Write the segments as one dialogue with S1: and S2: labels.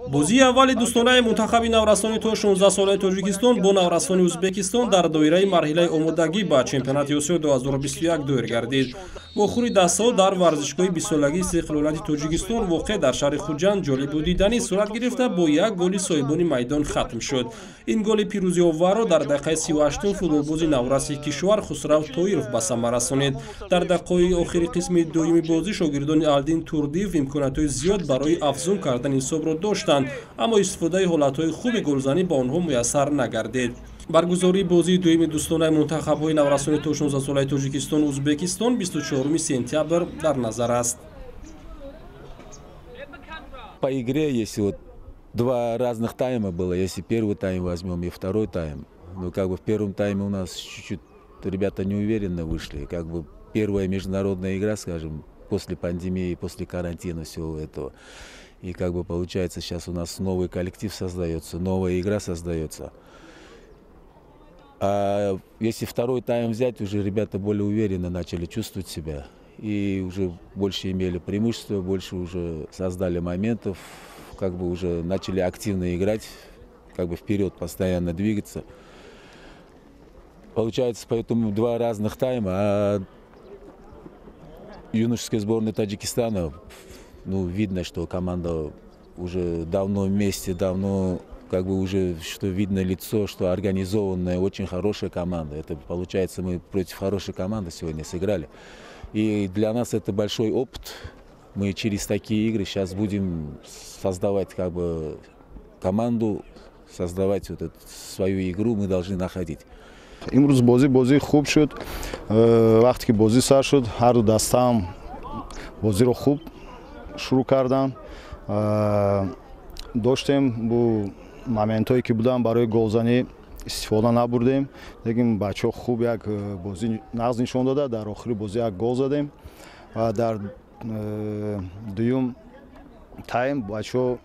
S1: Бозии аввали дӯстонаи мунтахаби наврасони то 16-солаи Тоҷикистон бо наврасони Ӯзбекистон дар доираи марҳилаи омодагӣ ба чемпионати Осиё 2021 доир гардид. Вохӯри дастаҳо дар варзишгоҳи бистсолагии истиқлолияти Тоҷикистон, воқеъ дар шаҳри Хуҷанд, ҷолибу диданӣ сурат гирифта, бо як голи соҳибони майдон хатм шуд. Ин голи пирӯзиоварро дар дақиқаи 38-ум футболбози навраси кишвар Хусрав Тоиров ба самар расонид. Дар дақиқаҳои охири қисми дуюми бозӣ шогирдони Алдин Турдиев имкониятҳои зиёд барои афзун кардани ҳисобро доштанд, аммо истифодаи ҳолатҳои хуби голзанӣ ба онҳо муяссар нагардид. Баргузории бозии дуюми дӯстонаи мунтахабҳои наврасони то 16-солаи Тоҷикистону Ӯзбекистон 24 сентябр дар назар аст.
S2: По игре, если вот два разных тайма было, если первый тайм возьмем и второй тайм, ну, как бы в первом тайме у нас чуть-чуть ребята неуверенно вышли, как бы первая международная игра, скажем, после пандемии, после карантина, всего этого. И как бы получается, сейчас у нас новый коллектив создается, новая игра создается. А если второй тайм взять, уже ребята более уверенно начали чувствовать себя. И уже больше имели преимущество, больше уже создали моментов, как бы уже начали активно играть, как бы вперед постоянно двигаться. Получается, поэтому два разных тайма. А юношеская сборная Таджикистана, ну, видно, что команда уже давно вместе, давно, как бы, уже, что видно лицо, что организованная, очень хорошая команда. Это получается, мы против хорошей команды сегодня сыграли. И для нас это большой опыт. Мы через такие игры сейчас будем создавать как бы команду, создавать вот эту свою игру мы должны находить.
S3: Имрӯз бозӣ бозии хуб шуд. Вақте ки бозӣ сар шуд, ҳарду дастаам бозиро хуб шурӯъ карданд. Доштем бу моментҳое ки буданд, барои голзанӣ истифода набурдем, лекин бачаҳо хуб як бозӣ нағз нишон дода, дар охири бозӣ як гол задем. Ва дар дуюм тайм бачаҳо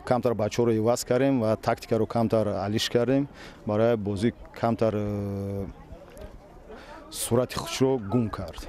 S3: камтар бачаҳоро иваз кардем ва тактикаро камтар алиш кардем, барои бозӣ камтар сурати худшро гум кард.